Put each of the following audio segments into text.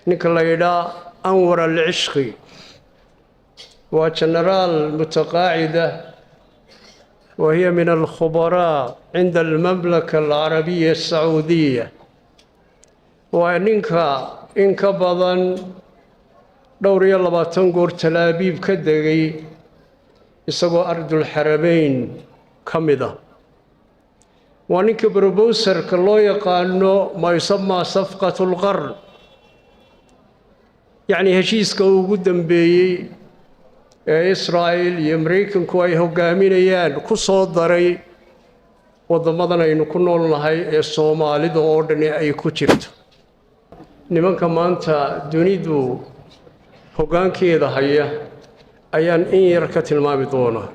Ninka la yidhaa Anwar Alcishqi waa jenaraal mutaqaacida, wa hiya min alkhubaraa cinda almamlaka alcarabiya asacuudiya. Waa ninka in ka badan 24 goor Talaabiib ka degay isagoo Ardulxarameyn ka mid ah. Waa ninka proposalka loo yaqaano maa yusamaa safqatu lqarn, yacnii heshiiska ugu dambeeyey ee Israa'il iyo Maraykanku ay hoggaaminayaan ku soo daray waddamadan aynu ku nool nahay ee Soomaalida oo dhani ay ku jirto. Nimanka maanta dunidu hoggaankeeda haya ayaan in yar ka tilmaami doonaa.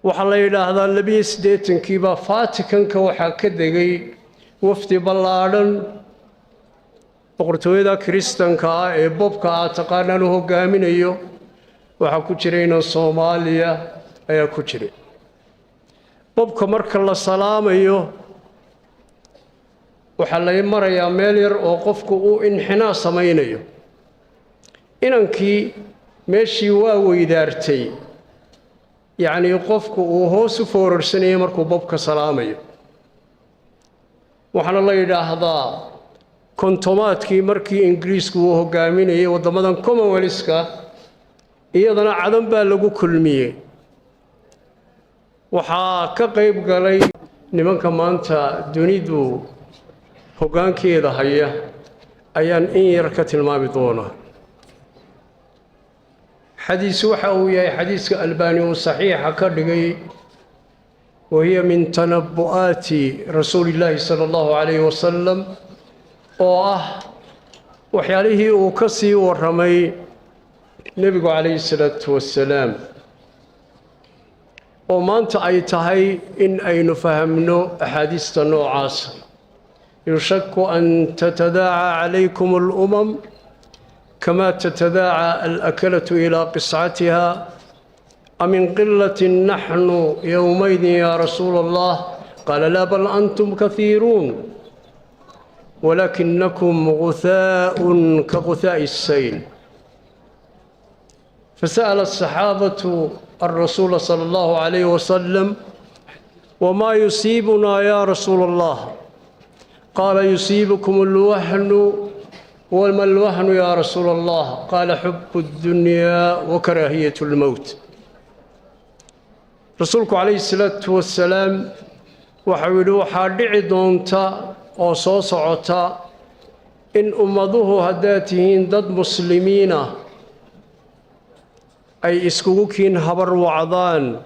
Waxaa la yidhaahdaa 82-kii baa Vaticanka waxaa ka degay wafdi ballaadhan. Boqortooyada Kiristanka ah ee bobka ah taqaanaan u hoggaaminayo waxaa ku jira inan Soomaaliya ayaa ku jiray. Bobka marka la salaamayo waxaa la marayaa meel yar oo qofku uu inxinaa samaynayo. Inankii meeshii waa weydaartay, yacnii qofku uu hoos u foorarsanayay markuu bobka salaamayo. Waxaana la yidhaahdaa 50-aadkii markii Ingiriisku uu hoggaaminayay waddamadan Commonwealthka, iyadana Cadan baa lagu kulmiyey. Waxaa ka qayb galay nimanka maanta dunidu hoggaankeeda haya ayaan in yar ka tilmaami doonaa. Xadiis waxa uu yahay xadiiska Albaani uu saxiixa ka dhigay, wa hiya min tanabu'aati rasuuli illaahi sala allahu calayhi wasalam, oo ah waxyaalihii uu ka sii warramay Nebigu calayhi salaatu wasalaam, oo maanta ay tahay in aynu fahamno axaadiista noocaasa. Yushaku an tatadaaca calaykum alumam kama tatadaaca alakalatu ilaa qiscatiha. Amin qilatin naxnu yowmaydin yaa rasuula Allah? Qaala laa, bal antum kahiiruun walaakinakum guhaa'un ka guhaa'i الsayl. Fasa'ala aلصaxaabatu alrasuula sala allahu calayhi wasalam: wamaa yusiibunaa yaa rasuula Allah? Qaala: yusiibukum alwahnu. Wama alwahnu yaa rasuula Allah? Qaala: xubu اddunyaa wa karaahiyat اlmowt. Rasuulku calayhi salaatu wasalaam waxau yidhi: waxaa dhici doonta oo soo socota in ummaduhu, haddaad tihiin dad muslimiina, ay iskugu kiin habar wacdaan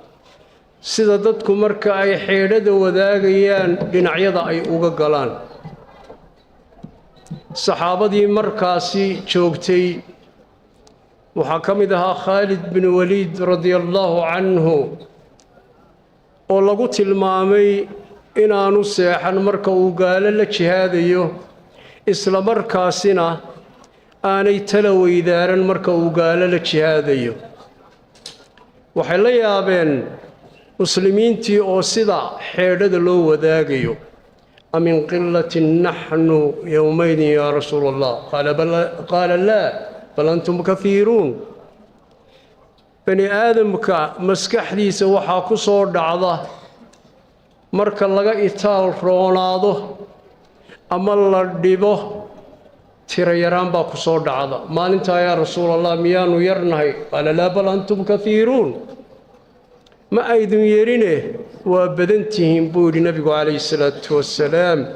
sida dadku marka ay xeedhada wadaagayaan dhinacyada ay uga galaan. Saxaabadii markaasi joogtay waxaa ka mid ahaa Khaalid bin Waliid radia allaahu canhu, oo lagu tilmaamay inaanu seexan marka uu gaalo la jihaadayo, isla markaasina aanay tala weydaaran marka uu gaalo la jihaadayo. Waxay la yaabeen muslimiintii oo sida xeedhada loo wadaagayo. Amin qilatin naxnu yowmaydin yaa rasuula Allah? Qaala: laa, bal antum kahiiruun. Bani aadamka maskaxdiisa waxaa ku soo dhacda marka laga itaal roonaado ama la dhibo, tiro yaraan baa ku soo dhacda. Maalintaa, yaa rasuul Allah, miyaanu yarnahay? Qaala: laa, bal antum kahiiruun. Ma aydun yerine, waa badan tihiin, buu yidhi Nebigu calayhi salaatu wasalaam,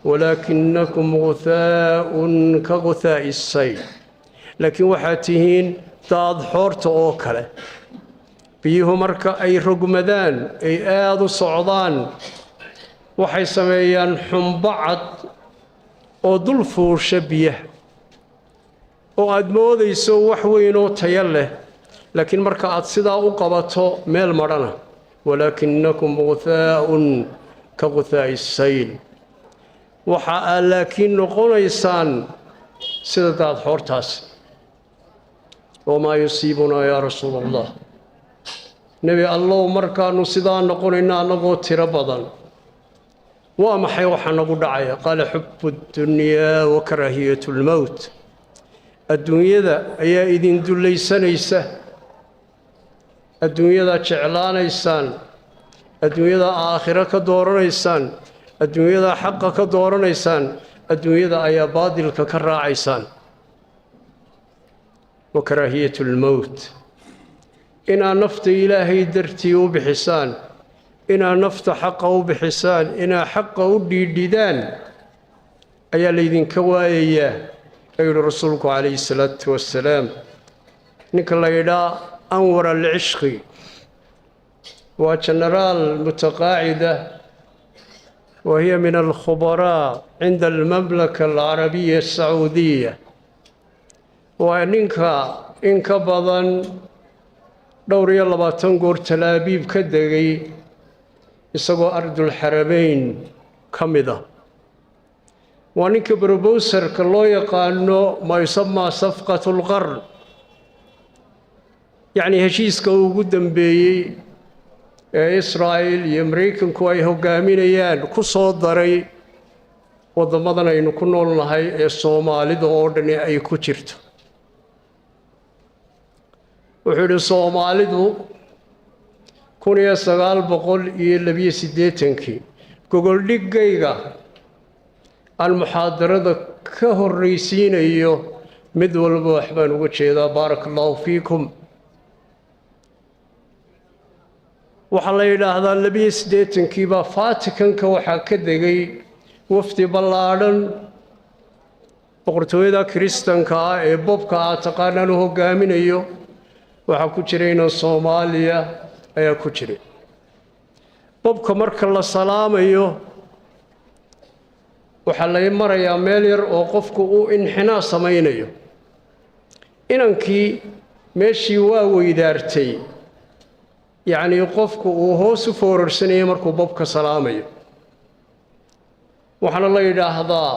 walaakinakum guhaa'un ka guhaa'i sayl. Laakiin waxaad tihiin daad xoorta oo kale. Biyuhu marka ay rogmadaan ay aada u socdaan, waxay sameeyaan xumbo cad oo dul fuusha biyaha, oo aad moodayso wax weyn oo tayo leh, laakiin marka aad sidaa u qabato meel madhana. Walaakinakum guhaa'un ka guhaa'i sayl. Waxa aad laakiin noqonaysaan sida daad xoortaas. Wamaa yusiibunaa yaa rasuula Allah? Nebi Allow, markaannu sidaa noqonayna annagoo tiro badan? Waa maxay waxaa nagu dhacaya? Qaala xubu ddunyaa wa karaahiyatu lmowt. Adduunyada ayaa idin dullaysanaysa, adduunyadaa jeclaanaysaan, adduunyadaa aakhiro ka dooranaysaan, adduunyadaa xaqa ka dooranaysaan, adduunyada ayaa baadilka ka raacaysaan. Wa karaahiyatu lmowt, inaad nafta Ilaahay dartii u bixisaan, inaad nafta xaqa u bixisaan, inaad xaqa u dhiidhidaan ayaa laydinka waayayaa, ayuu yihi Rasuulku calayhi salaatu wassalaam. Ninka la yidhaa Anwar Alcishqi waa jenaraal mutaqaacida, wa hiya min alkhubaraa cinda almamlaka alcarabiya asacuudiya. Waa ninka in ka badan dhowr iyo 20 goor Talaabiib ka degay isagoo ardulxarameyn ka mid ah. Waa ninka proposalka loo yaqaano maa yusamaa safqatu lqarn, yacnii heshiiska ugu dambeeyey ee Israa'il iyo Maraykanku ay hoggaaminayaan ku soo daray waddamadan aynu ku nool nahay ee Soomaalida oo dhani ay ku jirto. Wuxuu yidhi, Soomaalidu 1982-kii gogoldhiggayga aan muxaadarada ka horraysiinayo mid walba wax baan uga jeedaa, baaraka allahu fiikum. Waxaa la yidhaahdaa 82-kii baa Vaticanka waxaa ka degay wafdi ballaadhan, boqortooyada Kiristanka ah ee bobka ah taqaanaan u hoggaaminayo. Waxaa ku jira inan Soomaaliya ayaa ku jiray. Bobka marka la salaamayo waxaa lay marayaa meel yar oo qofku uu inxinaa samaynayo. Inankii meeshii waa weydaartay, yacnii qofku uu hoos u foorarsanayay markuu bobka salaamayo. Waxaana la yidhaahdaa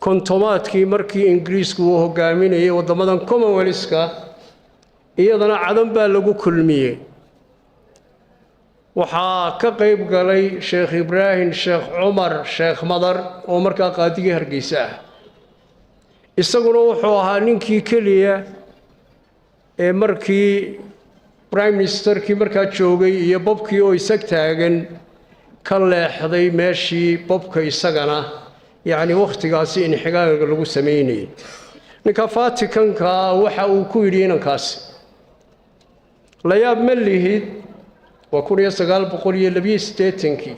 50-aadkii markii Ingiriisku uu hoggaaminayay waddamadan Commonwealthka, iyadana Cadan baa lagu kulmiyey. Waxaa ka qayb galay Sheekh Ibraahim Sheekh Cumar Sheekh Madar oo markaa qaadigii Hargeysa ah. Isaguna wuxuu ahaa ninkii keliya ee markii prime ministerkii markaa joogay iyo bobkii oo isag taagan ka leexday meeshii bobka, isagana yacni wakhtigaasi inxigaaga lagu samaynayay. Ninka Vaticanka waxa uu ku yidhi inankaasi, la yaab ma lihid, waa 1982-kii,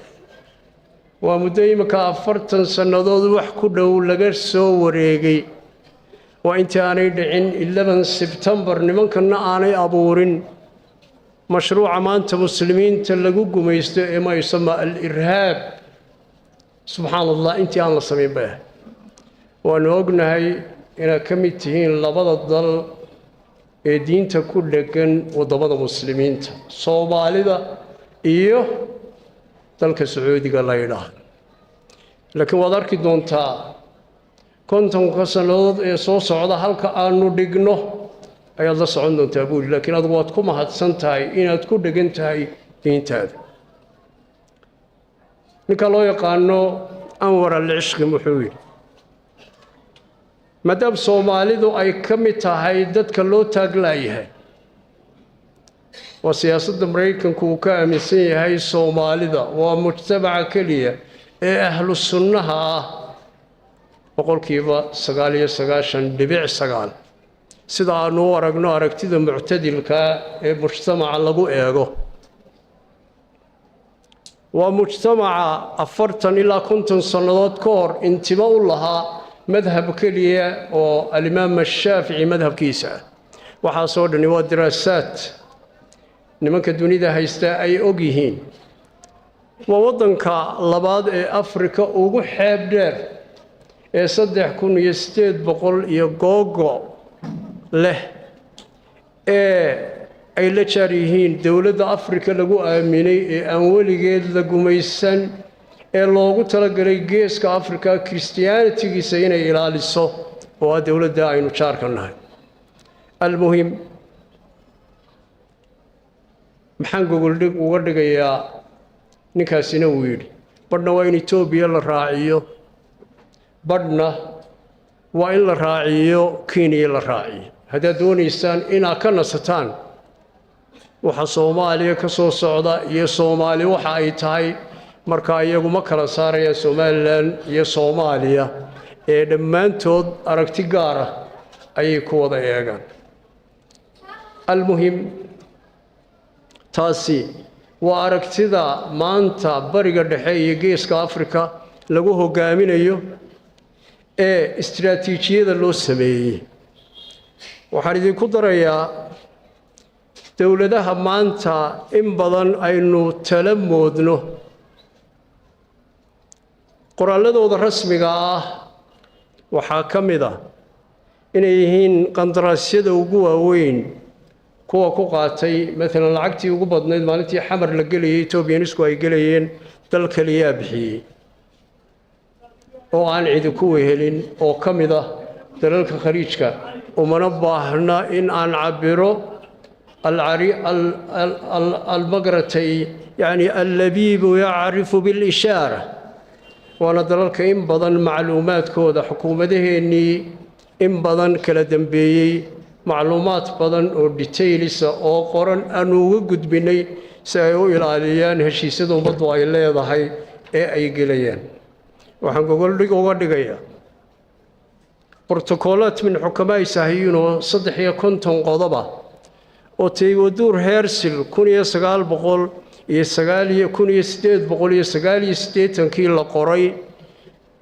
waa muddo iminka 40 sannadood wax ku dhow laga soo wareegay, waa intii aanay dhicin 11 Sebtembar, nimankanna aanay abuurin mashruuca maanta muslimiinta lagu gumaysto ee maa yusamaa al-irhaab. Subxaan Allah, intii aan la samayn bay ahay. Waanu ognahay inaad ka mid tihiin labada dal ee diinta ku dheggan waddamada muslimiinta, Soomaalida iyo dalka Sacuudiga la yidhaahdo, laakiin waad arki doontaa 50-ka sannadood ee soo socda halka aanu dhigno ayaad la socon doontaa, buuri. Laakiin adigu waad ku mahadsan tahay inaad ku dhegan tahay diintaada. Ninka loo yaqaano Anwar Alcishqi wuxuu yidhi, maadaam Soomaalidu ay ka mid tahay dadka loo taaglaayahay, waa siyaasadda Maraykanku uu ka aaminsan yahay Soomaalida, waa mujtamaca keliya ee ahlu sunnaha ah 99.9% sida aanu u aragno aragtida muctadilka ee mujtamaca lagu eego. Waa mujtamaca 40 ilaa 50 sannadood ka hor intimo u lahaa madhab keliya oo alimaam Ashaafici madhabkiisa ah. Waxaasoo dhani waa diraasaad nimanka dunida haysta ay og yihiin. Waa waddanka labaad ee Afrika ugu xeeb dheer ee 3800 iyo googo leh ee ay la jaar yihiin dowladda Afrika lagu aaminay ee aan weligeed la gumaysan ee loogu talagalay geeska Afrika christianitigiisa inay ilaaliso, oo ah dowladda aynu jaarka nahay. Almuhim, maxaan gogoldhig uga dhigayaa? Ninkaasina uu yidhi Badhna waa in Etoobiya la raaciyo, badhna waa in la raaciyo Kenya la raaciyo. Haddaad doonaysaan inaad ka nasataan waxa Soomaaliya ka soo socda iyo Soomaali waxa ay tahay, marka iyagu ma kala saarayaan Somalilan iyo Soomaaliya ee dhammaantood aragti gaar ah ayay ku wada eegaan. Almuhim, taasi waa aragtida maanta Bariga Dhexe iyo Geeska Afrika lagu hogaaminayo ee istraatiijiyada loo sameeyey. Waxaan idinku darayaa, dowladaha maanta in badan aynu tala moodno, qoraalladooda rasmiga ah waxaa ka mid ah inay yihiin qandaraasyada ugu waaweyn kuwa ku qaatay. Maalan, lacagtii ugu badnayd maalintii Xamar la gelayay, Etoobiyanisku ay gelayeen, dal kaliyaa bixiyey oo aan cidi ku wehelin oo ka mid ah dalalka Khaliijka. Umana baahna in aan cabbiro almagratay, yacni allabiibu yacrifu bilishaara. Waana dalalka in badan macluumaadkooda xukuumadaheennii in badan kala dambeeyey, macluumaad badan oo details ah oo qoran aanu uga gudbinay si ay u ilaaliyaan heshiisyada ummaddu ay leedahay ee ay gelayaan. Waxaan gogoldhig uga dhigayaa brotokoolaad min xukamaa'i Sahyuun oo 53 qodoba oo Teywaduur Hersil 1909 iyo 1889-kii la qoray,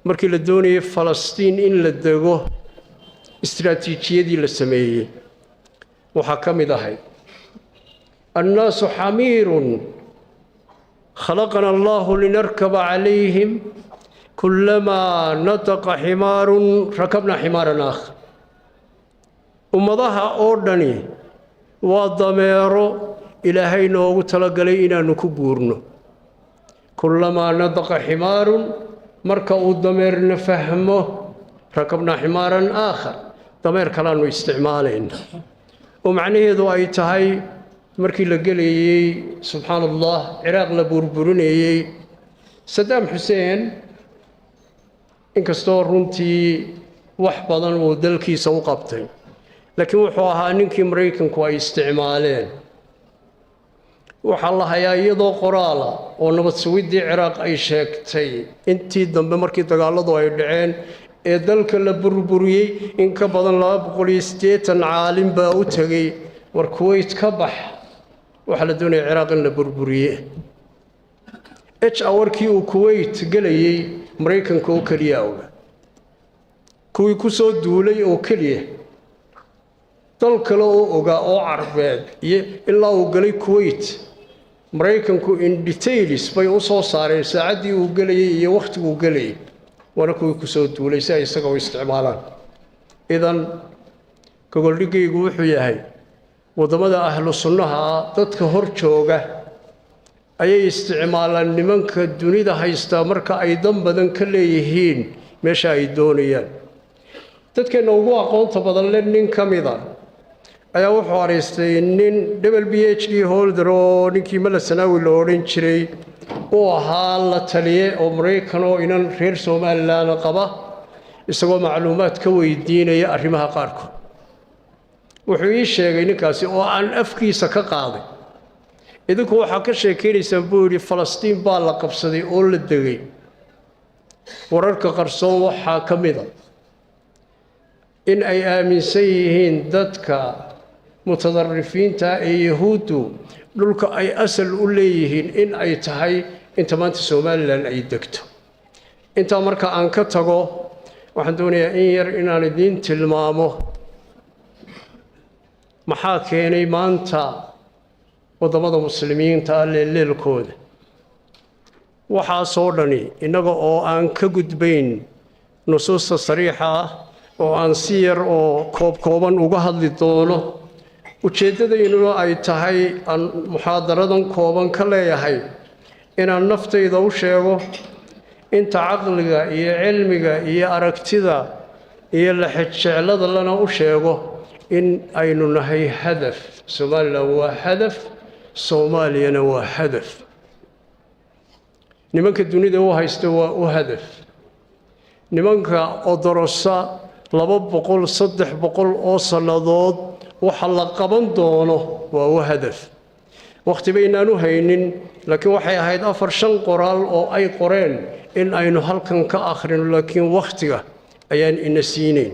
markii la doonayay Falastiin in la dego istraatiijiyadii la sameeyey. Waxaa ka mid ahay: annaasu xamiirun khalaqana Allahu linarkaba calayhim, kulamaa nataqa ximaarun rakabna ximaaran aakhar. Ummadaha oo dhani waa dameero Ilaahay noogu talagalay inaannu ku guurno. Kulamaa nataqa ximaarun, marka uu dameerna fahmo, rakabnaa ximaaran aakhar, dameer kalaannu isticmaalayna. Oo macnaheedu ay tahay, markii la gelayey, subxaana Allah, Ciraaq la burburinayey, Sadaam Xuseen, inkastoo runtii wax badan uu dalkiisa u qabtay, laakiin wuxuu ahaa ninkii Maraykanku ay isticmaaleen. Waxaa la hayaa iyadoo qoraala oo nabad sugiddii Ciraaq ay sheegtay intii dambe, markii dagaalladu ay dhaceen ee dalka la burburiyey, in ka badan 280 caalim baa u tegey: "War Kuweyt ka bax, waxaa la doonaya Ciraaq in la burburiye." H hour-kii uu Kuweyt gelayey Maraykanka oo keliya oga, kuwii ku soo duulay oo keliya, dal kale oo ogaa oo Carbeed iyo ilaa uu galay Kuweyt, Maraykanku in details bay u soo saareen saacaddii uu gelayey iyo wakhtiguu gelayay, waana kuwii ku soo duulay si ay isaga u isticmaalaan. Idan gogoldhigaygu wuxuu yahay, waddamada ahlu sunnaha dadka hor jooga ayay isticmaalaan nimanka dunida haystaa marka ay dan badan ka leeyihiin meesha ay doonayaan. Dadkeenna ugu aqoonta badan le nin ka mida ayaa wuxuu araystay nin double PhD holder oo ninkii Mala Sanaawi la odhan jiray uu ahaa la taliye oo Maraykan oo inan reer Somalilan qaba, isagoo macluumaad ka weydiinaya arrimaha qaarkood. Wuxuu ii sheegay ninkaasi oo aan afkiisa ka qaaday: "Idinku waxaa ka sheekaynaysaan," buu yidhi, "Falastiin baa la qabsaday oo la degay. Wararka qarsoon waxaa ka mida in ay aaminsan yihiin dadka mutadarifiinta ee Yahuuddu dhulka ay asal u leeyihiin in ay tahay inta maanta Somalilan ay degto." Intaa marka aan ka tago, waxaan doonayaa in yar inaan idiin tilmaamo maxaa keenay maanta waddamada muslimiinta ah leelleelkooda. Waxaasoo dhani, innaga oo aan ka gudbayn nusuusta sariixa ah oo aan si yar oo koobkooban uga hadli doono, ujeeddadaynuna ay tahay aan muxaadaradan kooban ka leeyahay inaan naftayda u sheego, inta caqliga iyo cilmiga iyo aragtida iyo laxejeclada lana u sheego, in aynu nahay hadaf. Somalilan waa hadaf, Soomaaliyana waa hadaf. Nimanka dunida u haysta waa u hadaf. Nimanka odorosa 200, 300 oo sannadood waxa la qaban doono waa u hadaf. Wakhti baynaan u haynin, laakiin waxay ahayd afar shan qoraal oo ay qoreen in aynu halkan ka akhrino, laakiin wakhtiga ayaan ina siinayn.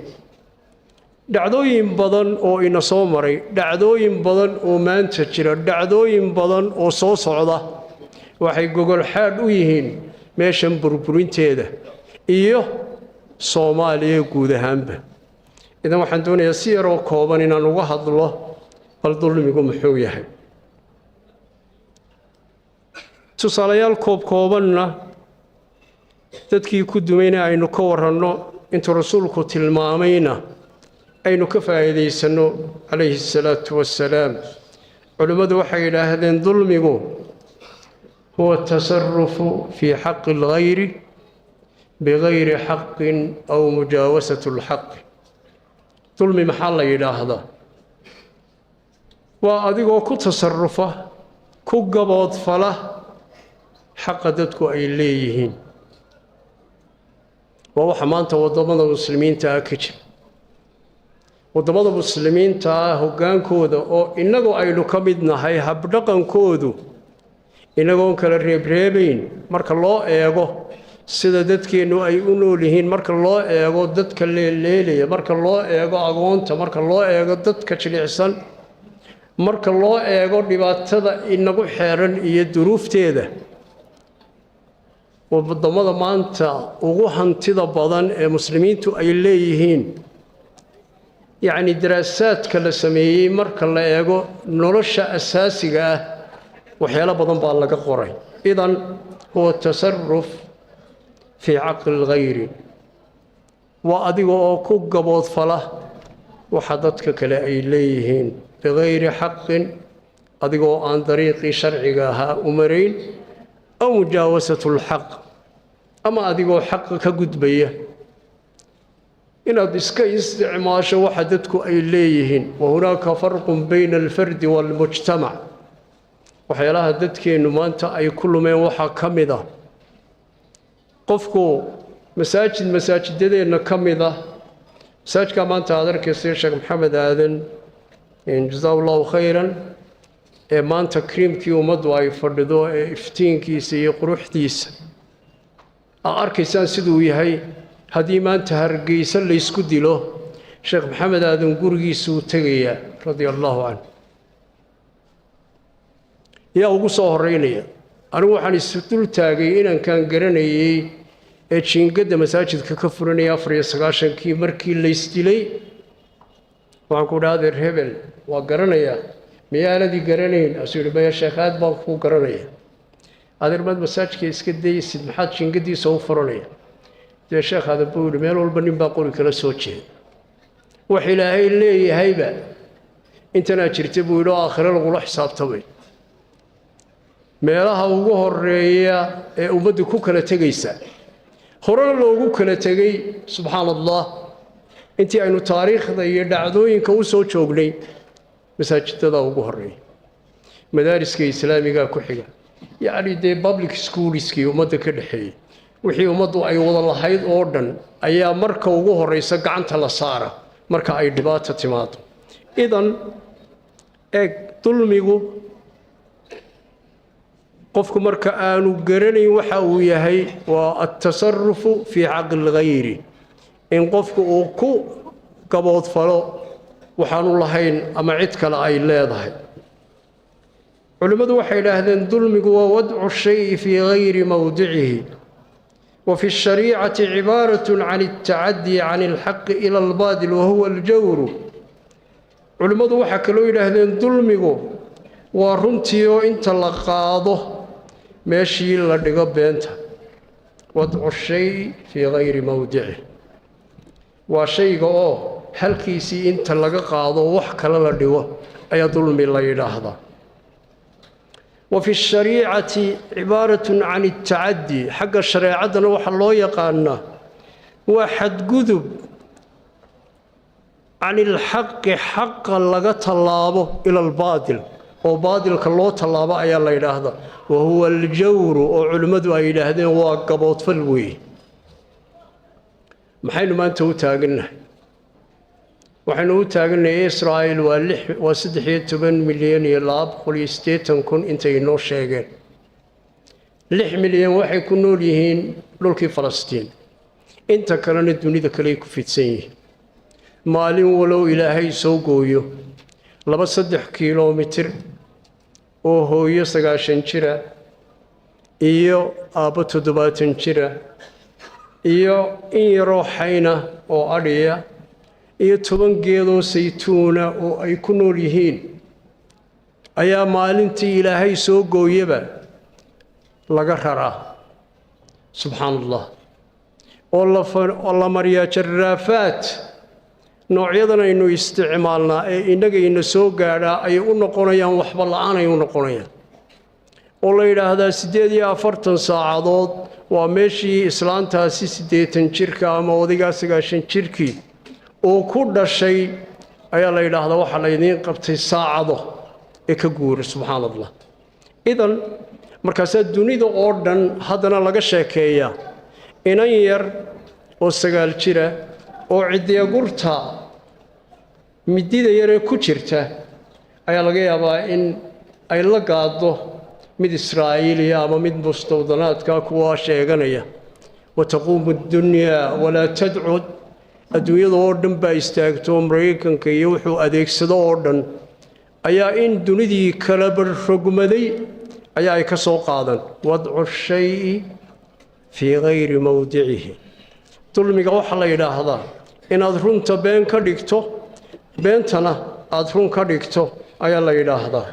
Dhacdooyin badan oo ina soo maray, dhacdooyin badan oo maanta jira, dhacdooyin badan oo soo socda waxay gogol xaadh u yihiin meeshan burburinteeda iyo Soomaaliya guud ahaanba. Idan waxaan doonayaa si yaroo kooban inaan uga hadlo bal dulmigu muxuu yahay. Tusaalayaal koob koobanna dadkii ku dumayna aynu ka waranno, intuu Rasuulku tilmaamayna aynu ka faa'iidaysanno, calayhi asalaatu wassalaam. Culimmadu waxay yidhaahdeen dulmigu huwa atasarufu fii xaqi alghayri bigayri xaqin aw mujaawasatu alxaqi. Dulmi maxaa la yidhaahdaa? Waa adigoo ku tasarufa, ku gaboodfala xaqa dadku ay leeyihiin. Waa waxa maanta waddamada muslimiinta ah ka jira. Waddamada muslimiinta ah hoggaankooda, oo innagu aynu ka mid nahay, habdhaqankoodu inagoon kala reebreebayn marka loo eego sida dadkeennu ay u nool yihiin, marka loo eego dadka leelleelaya, marka loo eego agoonta, marka loo eego dadka jilicsan, marka loo eego dhibaatada inagu xeeran iyo duruufteeda, waddamada maanta ugu hantida badan ee muslimiintu ay leeyihiin, yacni daraasaadka la sameeyey marka la eego nolosha asaasiga ah, waxyaalo badan baa laga qoray. Idan huwa tasaruf fii caqli alghayri, waa adiga oo ku gaboodfala waxa dadka kale ay leeyihiin bigayri xaqin, adigoo aan dariiqii sharciga ahaa u marayn, aw mujaawasatu alxaq, ama adigoo xaqa ka gudbaya inaad iska isticmaasho waxa dadku ay leeyihiin. Wa hunaaka farqun bayna alfardi waalmujtamac. Waxyaalaha dadkeennu maanta ay ku lumeen waxaa ka mid ah qofku masaajid masaajidadeenna ka mid ah, masaajidkaa maanta aad arkaysa Sheekh Maxamed Aadan, jazaa Allahu khayran, ee maanta kriimkii ummaddu ay fadhido ee iftiinkiisa iyo quruxdiisa aad arkaysaan siduu yahay. Haddii maanta Hargeysa laysku dilo, Sheekh Maxamed Aadan gurigiisuu tegayaa, radia allahu canhu. Yaa ugu soo horreynaya? Anigu waxaan isu dul taagay inankaan garanayey ee jiingadda masaajidka ka furanaya 94-kii markii laysdilay. Waxaan ku dhaha, "Adeer hebel waa garanayaa, miyaanadii garanayn?" Asuu yidhi, "Maya sheekh, aad baan kuu garanaya. Adeer, maad masaajidka iska daysid? Maxaad jiingadiisa u furanaya?" Dee sheekh aadan, buu yidhi, "meel walba nin baa qori kala soo jeeda. Wax Ilaahay leeyahayba intanaa jirta," buu yidhi, "oo aakhiro lagula xisaabtamay." Meelaha ugu horeeya ee ummaddu ku kala tegaysa, horena loogu kala tegey, subxaana Allah, intii aynu taariikhda iyo dhacdooyinka u soo joognay, masaajidada ugu horeeya, madaariska islaamigaa ku xiga, yacni dee public schoolskii ummadda ka dhexeeyey, wixii ummaddu ay wada lahayd oo dhan ayaa marka ugu horeysa gacanta la saara marka ay dhibaato timaado. Idan eeg, dulmigu qofku marka aanu garanayn waxa uu yahay waa altasarufu fii xaqi alghayri, in qofku uu ku gaboodfalo waxaanu lahayn ama cid kale ay leedahay. Culimmadu waxay idhaahdeen dulmigu waa wadcu shayi fii gayri mowdicihi, wa fi shariicati cibaarat can altacaddi can alxaqi ila albaatil, wahuwa aljawru. Culimmadu waxaa kaloo yidhaahdeen dulmigu waa runtii oo inta la qaado meeshii la dhigo beenta. Wadcu shay fii gayri mowdicih waa shayga oo halkiisii inta laga qaado wax kale la dhigo ayaa dulmi la yidhaahdaa. Wa fi shariicati cibaaratun can altacaddi, xagga shareecaddana waxaa loo yaqaanaa waa xadgudub can ilxaqi, xaqa laga tallaabo, ila albaatil, Oo baadilka loo tallaabo ayaa la yidhaahdaa. Wa huwa aljawru, oo culimmadu ay yidhaahdeen waa gaboodfal weeye. Maxaynu maanta u taagannahay? Waxaynu u taagannahay Israa'iil waa lix, waa 13,280,000 intay inoo sheegeen. 6 milyan waxay ku nool yihiin dhulkii Falastiin, inta kalena dunida kale ay ku fidsan yihiin. Maalin walow Ilaahay soo gooyo 2-3 kilomitir oo hooyo 90 jira iyo aabbo 70 jira iyo in yaroo xayna oo adhiya iyo 10 geedoo saytuuna oo ay ku nool yihiin ayaa maalintii Ilaahay soo gooyaba laga raraa, subxaan Allah, oo la mariyaa jaraafaat. Noocyadan aynu isticmaalnaa ee innagayna soo gaadhaa ayay u noqonayaan waxba la'aan ay u noqonayaan, oo la yidhaahdaa 48 saacadood waa meeshii islaantaasi 80 jirka ama odaygaa 90 jirkii oo ku dhashay ayaa la yidhaahdaa waxaa laydiin qabtay saacado ee ka guura. Subxaan Allah. Idan markaasaa dunida oo dhan haddana laga sheekeeyaa inan yar oo 9 jira oo cidyagurta midida yaree ku jirta ayaa laga yaabaa in ay la gaaddo mid Israa'iiliya ama mid mustawdanaadka kuwaa sheeganaya. Wataquumu addunyaa walaa tadcud. Adduunyada oo dhan baa istaagto. Maraykanka iyo wuxuu adeegsado oo dhan ayaa in dunidii kala barrogmaday ayaa ay ka soo qaadan. Wadcu shayi fii gayri mowdicihi. Dulmiga waxaa la yidhaahdaa inaad runta been ka dhigto, beentana aada run ka dhigto ayaa la yidhaahdaa.